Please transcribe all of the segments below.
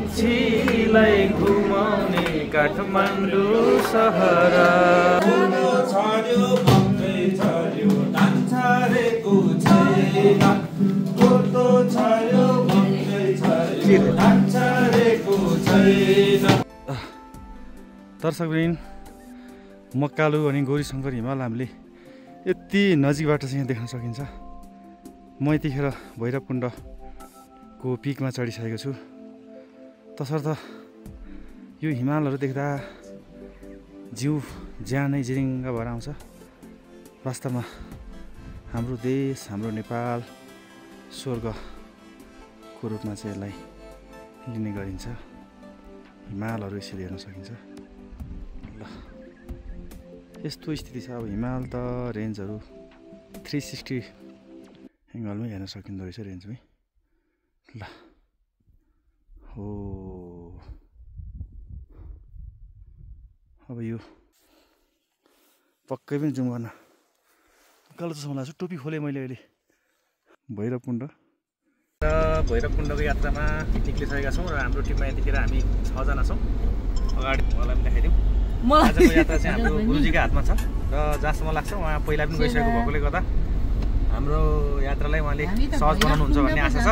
मान्छेलाई घुमाउने काठमाडौँ सहर दर्शकवृन्द मक्कालु अनि गौरीशङ्कर हिमाल हामीले यति नजिकबाट चाहिँ यहाँ देख्न सकिन्छ। म यतिखेर भैरवकुण्डको पिकमा चढिसकेको छु। तसर्थ यो हिमालहरू देख्दा जिउ ज्यानै जिरिङ्ग भएर आउँछ। वास्तवमा हाम्रो देश हाम्रो नेपाल स्वर्गको रूपमा चाहिँ यसलाई लिने गरिन्छ। हिमालहरू यसरी हेर्न सकिन्छ। ल यस्तो स्थिति छ। अब हिमाल त रेन्जहरू 360 एङ्गलमै हेर्न सकिँदो रहेछ रेन्जमै। ल हो अब यो पक्कै पनि जुम गर्न उकालो जस्तो लाग्छ। टोपी खोलेँ मैले अहिले। भैरवकुण्ड र भैरवकुण्डको यात्रामा निक्लिसकेका छौँ र हाम्रो टिममा यतिखेर हामी 6 जना छौँ। अगाडि मलाई पनि देखाइदिउँ। आजको यात्रा चाहिँ हाम्रो गुरुजीको हातमा छ र जहाँसम्म लाग्छ उहाँ पहिला पनि गइसकेको भएकोले गर्दा हाम्रो यात्रालाई उहाँले सहज बनाउनुहुन्छ भन्ने आशा छ।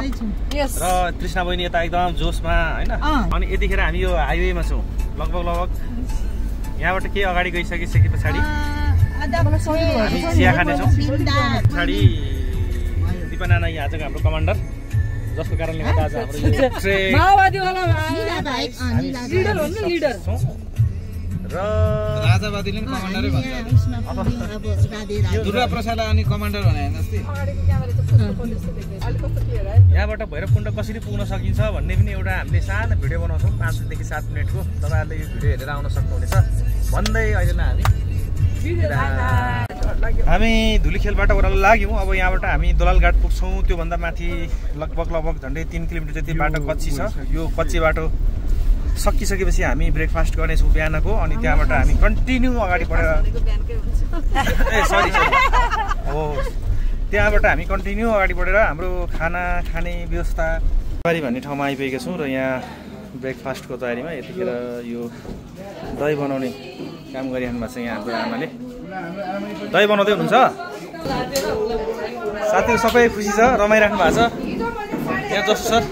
र कृष्णा बहिनी यता एकदम जोसमा होइन। अनि यतिखेर हामी यो हाइवेमा छौँ। लगभग यहाँबाट केही अगाडि गइसके पछाडि हामी चिया खानेछौँ। पछाडि दिपा नाना आजको हाम्रो कमान्डर, जसको कारणले गर्दा आज हाम्रो र राजावादीले पनि कमान्डरै भन्छ। दुर्गा प्रसाद अनि कमान्डर भने जस्तै। यहाँबाट भैरवकुण्ड कसरी पुग्न सकिन्छ भन्ने पनि एउटा हामीले सानो भिडियो बनाउँछौँ 5 देखि 7 मिनटको। तपाईँहरूले यो भिडियो हेरेर आउन सक्नुहुनेछ भन्दै अहिले नै हामी धुलीखेलबाट ओह्रालो लाग्यौँ। अब यहाँबाट हामी दोलालघाट पुग्छौँ। त्योभन्दा माथि लगभग झन्डै 3 किलोमिटर जति बाटो कच्ची छ। यो कच्ची बाटो सकिसकेपछि हामी ब्रेकफास्ट गर्नेछौँ बिहानको। अनि त्यहाँबाट हामी कन्टिन्यू अगाडि बढेर हो त्यहाँबाट हामी कन्टिन्यू अगाडि बढेर हाम्रो खाना खाने व्यवस्था बारी भन्ने ठाउँमा आइपुगेका छौँ। र यहाँ ब्रेकफास्टको तयारीमा यतिखेर यो दही बनाउने काम गरिरहनु भएको छ। यहाँ हाम्रो आमाले दही बनाउँदै हुनुहुन्छ। साथीहरू सबै खुसी छ, रमाइराख्नु भएको छ। यहाँ जस्तो सर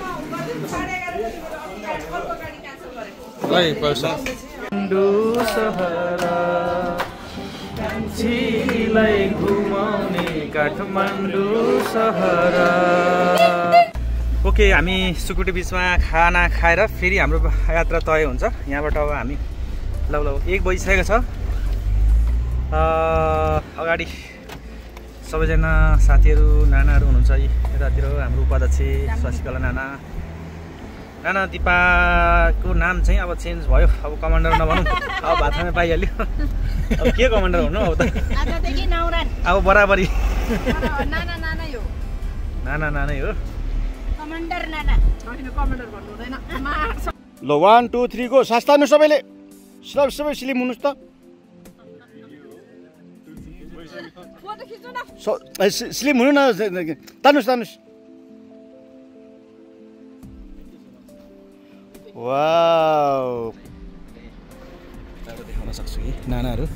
ओके, हामी सुकुटी बिचमा खाना खाएर फेरि हाम्रो यात्रा तय हुन्छ। यहाँबाट अब हामी लगभग 1 बजिसकेको छ। अगाडि सबैजना साथीहरू नानाहरू हुनुहुन्छ। यतातिर हाम्रो उपाध्यक्ष शशिकला नाना दिपाको नाम चाहिँ अब चेन्ज भयो। अब कमान्डर नभनौँ, अब भातमै पाइहाल्यो। अब के कमान्डर हुनु अब त अब बराबरी नाना हो। ल 1 2 3 गो। सास तान्नु सबैले, सबै स्लिम हुनुहोस् त। स्लिम हुनु न, तान्नुहोस्। वाउ, देखाउन सक्छु कि नानाहरू।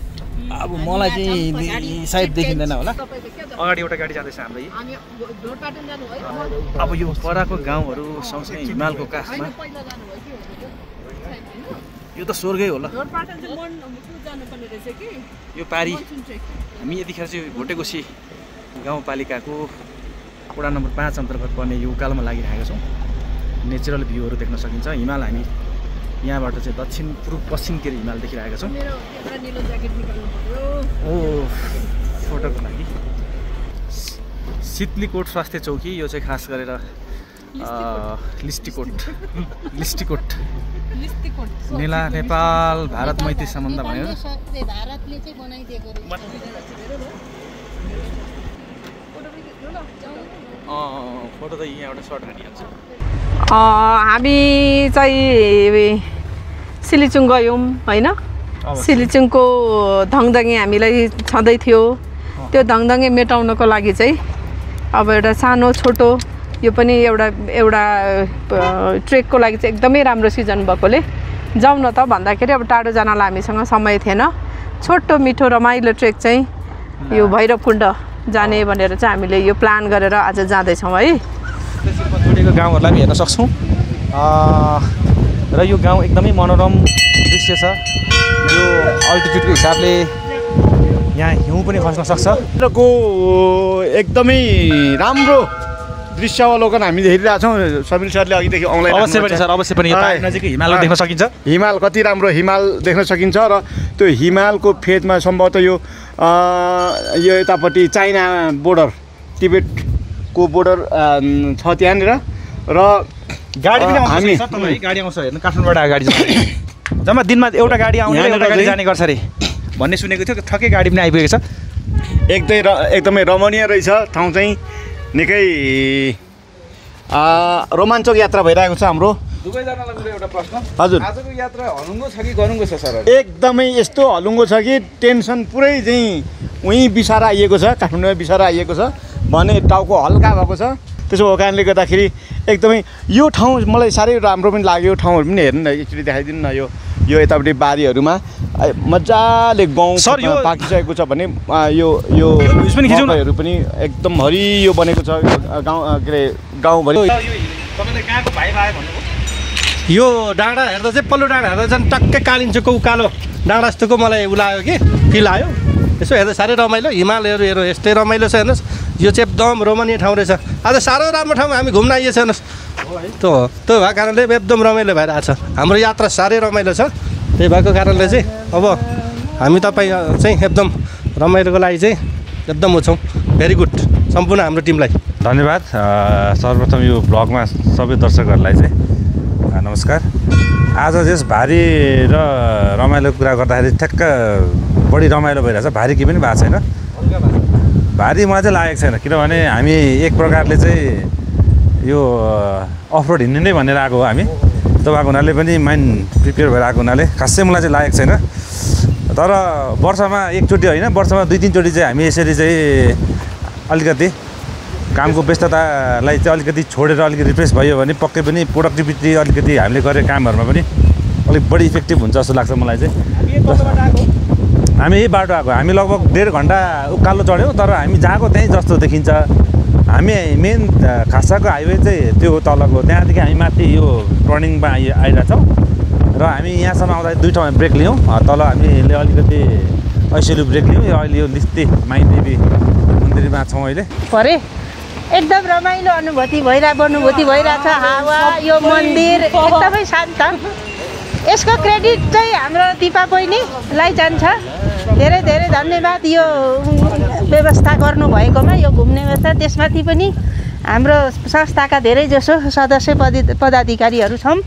अब मलाई चाहिँ सायद देखिँदैन होला। अगाडि एउटा गाडी जाँदैछ हाम्रो। अब यो पराको गाउँहरू सँगसँगै हिमालको काखमा यो त स्वर्गै होला। यो पारी हामी यतिखेर चाहिँ भोटेकोसी गाउँपालिकाको वडा नम्बर 5 अन्तर्गत पर्ने यो उकालोमा लागिरहेका छौँ। नेचुरल भ्यूहरू देख्न सकिन्छ। हिमाल हामी यहाँबाट चाहिँ दक्षिण पूर्व पश्चिमतिर हिमाल देखिरहेका छौँ। ओ फोटोको लागि सितलीकोट स्वास्थ्य चौकी, यो चाहिँ खास गरेर लिस्टिकोट नेला नेपाल भारत मैत्री सम्बन्ध भनेर फोटो त यहाँबाट सर्ट हानिहाल्छ। हामी चाहिँ सिलिचुङ गयौँ होइन। सिलिचुङको धङधङे हामीलाई छँदै थियो। त्यो धङधङे मेटाउनको लागि चाहिँ अब एउटा सानो छोटो यो पनि एउटा ट्रेकको लागि चाहिँ एकदमै राम्रो सिजन भएकोले जाउँ न त भन्दाखेरि अब टाढो जानलाई हामीसँग समय थिएन। छोटो मिठो रमाइलो ट्रेक चाहिँ यो भैरवकुण्ड जाने भनेर चाहिँ हामीले यो प्लान गरेर आज जाँदैछौँ है। जोडिएको गाउँहरूलाई पनि हेर्न सक्छौँ र यो गाउँ एकदमै मनोरम दृश्य छ। यो अल्टिट्युडको हिसाबले यहाँ हिउँ पनि खस्न सक्छ। को एकदमै राम्रो दृश्यावलोकन हामी हेरिरहेछौँ। सबिल सरले अघिदेखि अनलाइन अवश्य पनि सर, अवश्य पनि नजिकै हिमाल देख्न सकिन्छ। हिमाल कति राम्रो हिमाल देख्न सकिन्छ र त्यो हिमालको फेदमा सम्भवतः यो यतापट्टि चाइना बोर्डर तिब्बतको बोर्डर छ त्यहाँनिर र गाडी पनि आउँछ है, गाडी आउँछ हेर्नु काठमाडौँबाट गाडी जम्मा दिनमा एउटा गाडी आउने एउटा गाडी जाने गर्छ अरे भन्ने सुनेको थियो। ठक्कै गाडी पनि आइपुगेको छ। एकदमै रमणीय रहेछ ठाउँ चाहिँ। निकै रोमाञ्चक यात्रा भइरहेको छ हाम्रो। दुवैजनालाई मेरो एउटा प्रश्न, हजुर आजको यात्रा हलुङ्गो छ कि गरुङ्गो छ सर? एकदमै यस्तो हलुङ्गो छ कि टेन्सन पुरै चाहिँ उहीँ बिसाएर आइएको छ, काठमाडौँमा बिसाएर आइएको छ भने टाउको हल्का भएको छ। त्यसो भएको कारणले गर्दाखेरि एकदमै यो ठाउँ मलाई साह्रै राम्रो पनि लाग्यो। ठाउँहरू पनि हेर्नु न, एकचोटि देखाइदिनु न। यो यतापट्टि बारीहरूमा मजाले गहुँ पाकिसकेको छ भने यो मकैहरू पनि एकदम हरियो बनेको छ गाउँ के अरे गाउँभरि। यो डाँडा हेर्दा चाहिँ पल्लो डाँडा हेर्दा चाहिँ टक्कै कालिम्पोङको उकालो डाँडा जस्तोको मलाई उलायो कि फिल आयो। यसो हेर्दा साह्रै रमाइलो, हिमालहरू हेर्नु यस्तै रमाइलो छ हेर्नुहोस्। यो चाहिँ एकदम रोमानीय ठाउँ रहेछ। आज साह्रो राम्रो ठाउँमा हामी घुम्न आइएको छ हेर्नुहोस्। त्यो भएको कारणले एकदम रमाइलो भइरहेको छ। हाम्रो यात्रा साह्रै रमाइलो छ। त्यही भएको कारणले चाहिँ अब हामी तपाईँ चाहिँ एकदम रमाइलोको लागि चाहिँ एकदम छौँ। भेरी गुड सम्पूर्ण हाम्रो टिमलाई धन्यवाद। सर्वप्रथम यो ब्लगमा सबै दर्शकहरूलाई चाहिँ नमस्कार। आज जस भारी र रमाइलो कुरा गर्दाखेरि ठ्याक्क बढी रमाइलो भइरहेछ। भारी केही पनि भएको छैन। भारी मलाई चाहिँ लागेको छैन, किनभने हामी एक प्रकारले चाहिँ यो अफरोड हिँड्ने नै भनेर आएको हो हामी। तपाईँको हुनाले पनि माइन्ड प्रिपेयर भएर आएको हुनाले खासै मलाई चाहिँ लागेको छैन। तर वर्षमा एकचोटि होइन, वर्षमा 2-3 चोटि चाहिँ हामी यसरी चाहिँ अलिकति कामको व्यस्ततालाई चाहिँ अलिकति छोडेर अलिकति रिफ्रेस भयो भने पक्कै पनि प्रोडक्टिभिटी अलिकति हामीले गरेको कामहरूमा पनि अलिक बढी इफेक्टिभ हुन्छ जस्तो लाग्छ मलाई चाहिँ। हामी यही बाटो आएको, हामी लगभग 1.5 घन्टा उकालो चढ्यौँ। तर हामी जहाँको त्यहीँ जस्तो देखिन्छ। हामी मेन खासाको हाइवे चाहिँ त्यो तलको, त्यहाँदेखि हामी माथि यो टर्निङमा आइरहेछौँ र हामी यहाँसम्म आउँदा 2 ठाउँमा ब्रेक लियौँ। तल हामीले अलिकति ऐसेलु ब्रेक लियौँ। अहिले यो लिस्ते माइदेवी मन्दिरमा छौँ अहिले। परे एकदम रमाइलो अनुभूति भइरहेछ। हावा यो मन्दिर एकदमै शान्त। यसको क्रेडिट चाहिँ हाम्रो दिपा बहिनीलाई जान्छ। धेरै धेरै धन्यवाद यो व्यवस्था गर्नुभएकोमा, यो घुम्ने व्यवस्था। त्यसमाथि पनि हाम्रो संस्थाका धेरैजसो सदस्य पदाधिकारीहरू छौँ।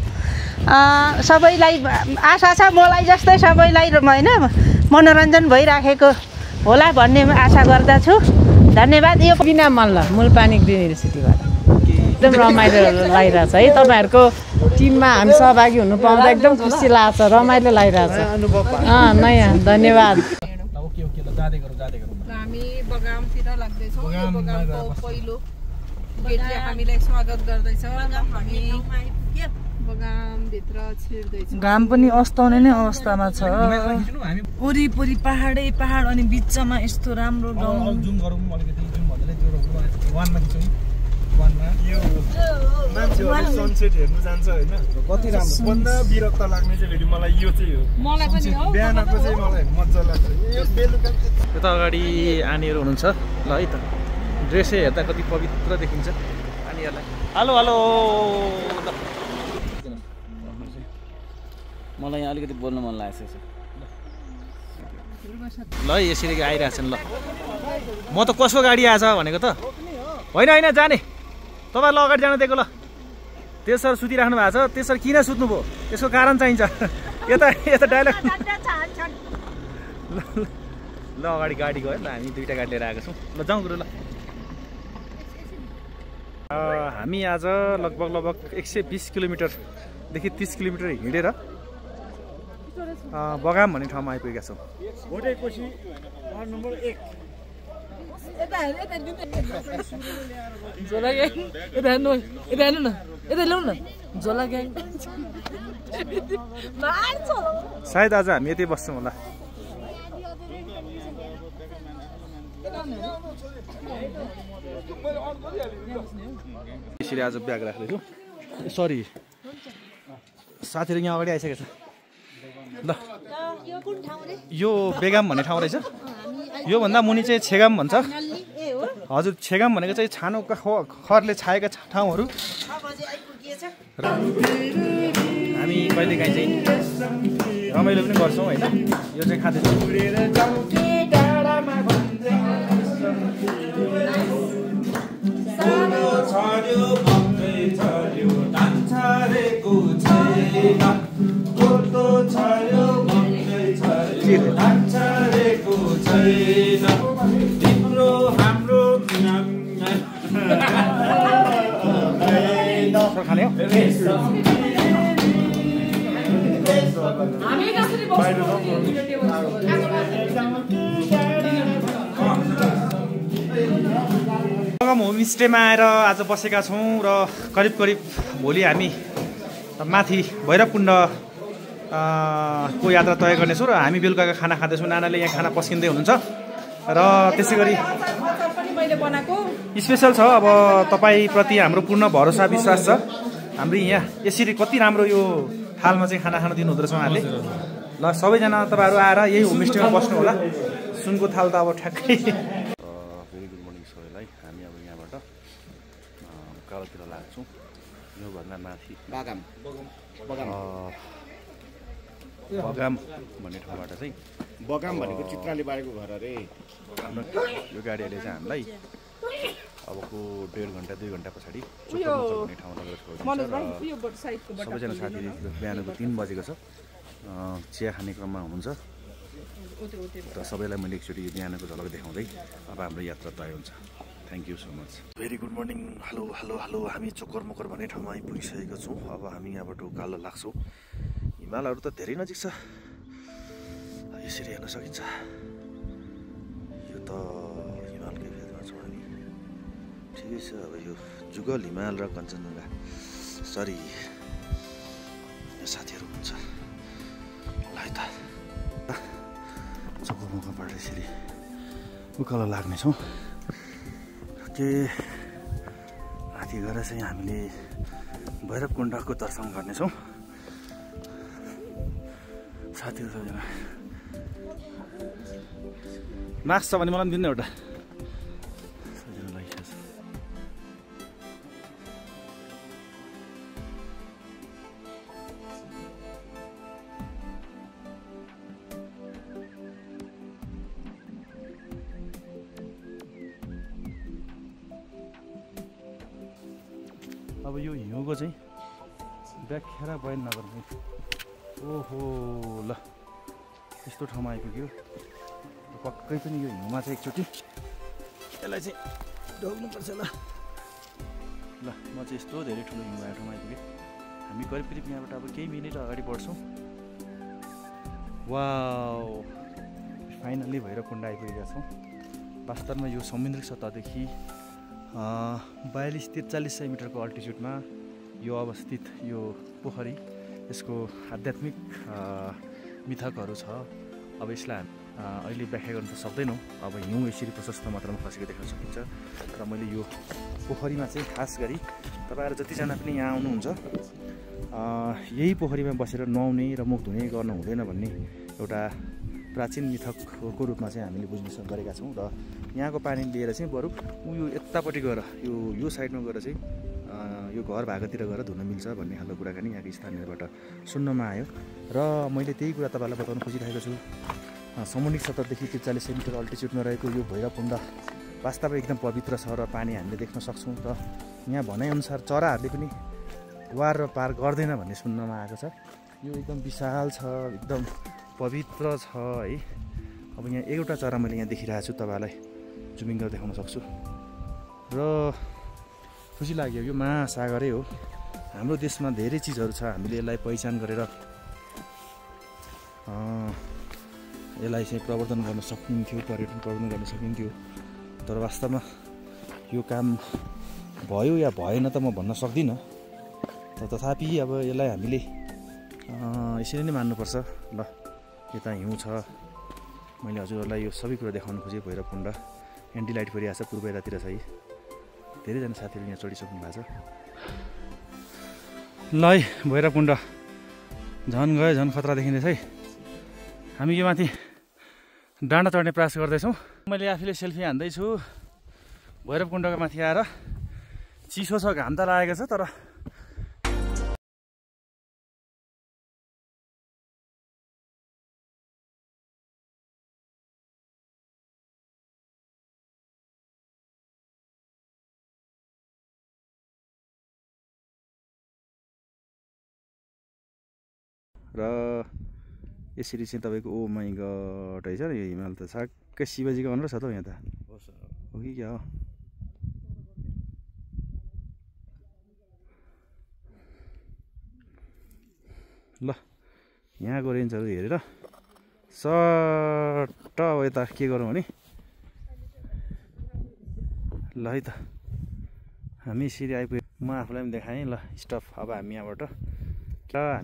सबैलाई आशा छ मलाई जस्तै सबैलाई होइन मनोरञ्जन भइराखेको होला भन्ने आशा गर्दछु। धन्यवाद। यो बिना मल्ल मुलपानी ग्रिन युनिभर्सिटीबाट एकदम रमाइलो लागिरहेछ है। तपाईँहरूको टिममा हामी सहभागी हुनु पाउँदा एकदम खुसी लाग्छ, रमाइलो लागिरहेछ। नयाँ धन्यवाद। हामी बगामतिर लाग्दैछौँ। बगामको पहिलो गेटले हामीलाई स्वागत गर्दैछ। हामी बगामभित्र छिर्दैछौँ। घाम पनि अस्ताउने नै अवस्थामा छ। वरिपरि पहाडै पहाड अनि बिचमा यस्तो राम्रो गाउँ। जुम गरौँ अलिकति, जुम भन्दै त्यो वानमा खिचौँ। वानमा यो मान्छेहरू सनसेट हेर्नु जान्छ होइन, कति राम्रो। भन्दा विरक्त लाग्ने चाहिँ फेरि मलाई यो चाहिँ हो। मलाई पनि हो। बिहानको चाहिँ मलाई मजा लाग्छ। यो बेलुका यता अगाडि आनीहरू हुनुहुन्छ ल है त। ड्रेसै हेर्दा कति पवित्र देखिन्छ आनीहरूलाई। Hello hello. मलाई यहाँ अलिकति बोल्न मन लागेको छ ल। यसरी आइरहेछन् ल। म त कसको गाडी आएछ भनेको त होइन जाने। तपाईँलाई अगाडि जान दिएको ल। त्यसरी सुतिराख्नु भएको छ, त्यसरी किन सुत्नुभयो त्यसको कारण चाहिन्छ। यता डाइलग ल अगाडि गाडी गयो ल। हामी 2टा गाडी लिएर आएको छौँ ल। जाउँ गुरु ल। हामी आज लगभग 120 किलोमिटरदेखि 30 किलोमिटर हिँडेर बगाम भन्ने ठाउँमा आइपुगेका छौँ। झोला ग्याङ यता हेर्नु न यता ल्याउनु न झोला ग्याङ सायद आज हामी यतै बस्छौँ होला। यसरी आज ब्याग राख्दैछु। सरी साथीहरू यहाँ अगाडि आइसकेको छ। ल यो बेगाम भन्ने ठाउँ रहेछ। योभन्दा मुनि चाहिँ छेगाम भन्छ। हजुर छेगाम भनेको चाहिँ छानो खरले छाएका ठाउँहरू। हामी कहिलेकाहीँ चाहिँ रमाइलो पनि गर्छौँ होइन। यो चाहिँ खाँदैछौँ। खाने हो होमस्टेमा आएर आज बसेका छौँ र करिब करिब भोलि हामी माथि भैरवकुण्ड को यात्रा तय गर्नेछौँ र हामी बेलुकाको खाना खाँदैछौँ। नानाले यहाँ खाना पस्किँदै हुनुहुन्छ र त्यसै गरी स्पेसल छ। अब तपाईँप्रति हाम्रो पूर्ण भरोसा विश्वास छ। हाम्रो यहाँ यसरी कति राम्रो यो थालमा चाहिँ खाना खान दिनुहुँदो रहेछ उहाँहरूले। ल सबैजना तपाईँहरू आएर यही होमस्टेमा बस्नु होला। सुनको थाल त अब ठ्याक्कै। भेरी गुड मर्निङ सबैलाई। हामी अब यहाँबाट कालोतिर लाग्छौँ। योभन्दा माथि बगाम भन्ने ठाउँबाट चाहिँ बगाम भनेको चित्राले बारेको घर अरे। यो गाडीले चाहिँ हामीलाई अबको 1.5 घन्टा 2 घन्टा पछाडि भन्ने ठाउँमा लगेर छोडिदिन्छ। सबैजना साथीहरू बिहानको 3 बजेको छ। चिया खाने क्रममा हुनुहुन्छ र सबैलाई मैले एकचोटि बिहानको झलक देखाउँदै अब हाम्रो यात्रा तय हुन्छ। Thank you so much. Very good morning. Hello hello hello. हामी चोकर मकर भन्ने ठाउँमा आइपुगिसकेका छौँ। अब हामी यहाँबाट उकालो लाग्छौँ। हिमालहरू त धेरै नजिक छ। यसरी हेर्न सकिन्छ। यो त हिमालकै फेदमा छौँ हामी। ठिकै छ। अब यो जुगल हिमाल र कञ्चनजङ्घा सरी यो साथीहरू हुन्छ। ल त चोकर मकरबाट यसरी उकालो लाग्नेछौँ। के माथि गएर चाहिँ हामीले भैरवकुण्डको दर्शन गर्नेछौँ। साथीहरू सबैजना मास्क छ भने मलाई पनि दिनु एउटा। सबैजना लगाइसकेको छ। अब यो हिउँको चाहिँ व्याख्या बयान नगर्ने। ओहो ल यस्तो ठाउँमा आइपुग्यो। पक्कै पनि यो हिउँमा चाहिँ एकचोटि यसलाई चाहिँ ढोग्नुपर्छ। ल ल म चाहिँ यस्तो धेरै ठुलो हिउँ आएको ठाउँमा आइपुगेँ। हामी करिब करिब यहाँबाट अब केही मिनट अगाडि बढ्छौँ। वाउ फाइनल्ली भैरवकुण्ड आइपुगेका छौँ। वास्तवमा यो समुद्री सतहदेखि 42-43 मिटरको अल्टिच्युडमा यो अवस्थित यो पोखरी यसको आध्यात्मिक मिथकहरू छ। अब यसलाई अहिले व्याख्या गर्न त सक्दैनौँ। अब हिउँ यसरी प्रशस्त मात्रामा खसेको देख्न सकिन्छ। र मैले यो पोखरीमा चाहिँ खास गरी तपाईँहरू जतिजना पनि यहाँ आउनुहुन्छ यही पोखरीमा बसेर नुहाउने र मुख धुने गर्नु हुँदैन भन्ने एउटा प्राचीन मिथकको रूपमा चाहिँ हामीले बुझ्न गरेका छौँ। र यहाँको पानी लिएर चाहिँ बरु यो यतापट्टि गएर यो साइडमा गएर चाहिँ यो घर भागतिर गएर धुन मिल्छ भन्ने खालको कुराकानी यहाँको स्थानीयबाट सुन्नमा आयो। र मैले त्यही कुरा तपाईँलाई बताउन खोजिरहेको छु। समुद्रिक सतहदेखि 43 मिटर अल्टिच्युडमा रहेको यो भैरवकुण्ड वास्तवमा एकदम पवित्र छ र पानी हामीले देख्न सक्छौँ। र यहाँ भनाइअनुसार चराहरूले पनि वार र पार गर्दैन भन्ने सुन्नमा आएको छ। यो एकदम विशाल छ, एकदम पवित्र छ है। अब यहाँ एउटा चरा मैले यहाँ देखिरहेको छु, तपाईँलाई जुमिङ गरेर देखाउन सक्छु। र खुसी लाग्यो। यो महासागरै हो। हाम्रो देशमा धेरै चिजहरू छ, हामीले यसलाई पहिचान गरेर यसलाई चाहिँ प्रवर्धन गर्न सकिन्थ्यो, पर्यटन प्रवर्धन गर्न सकिन्थ्यो। तर वास्तवमा यो काम भयो या भएन त म भन्न सक्दिनँ। तथापि अब यसलाई हामीले यसरी नै मान्नुपर्छ। ल यता हिउँ छ, मैले हजुरहरूलाई यो सबै कुरा देखाउन खोजेँ। भैरवकुण्ड एन्टी लाइट परिरहेको छ, पूर्व यतातिर छ। धेरैजना साथीहरू यहाँ चढिसक्नु भएको छ। ल है भैरवकुण्ड झन् गयो, झन् खतरा देखिँदैछ है। हामी यो माथि डाँडा चढ्ने प्रयास गर्दैछौँ। मैले आफैले सेल्फी हान्दैछु भैरवकुण्डको माथि आएर। चिसो छ, घाम त लागेको छ, तर र यसरी चाहिँ तपाईँको ओ माई गड रहेछ नि यो हिमाल त। साक्कै शिवजीको अनुहार छ त यहाँ त, हो कि क्या हो? ल यहाँको रेन्जहरू हेरेर सट्ट अब यता के गरौँ भने, ल है त हामी यसरी आइपुग्यो। म आफूलाई पनि देखाएँ। ल स्टप, अब हामी यहाँबाट हामी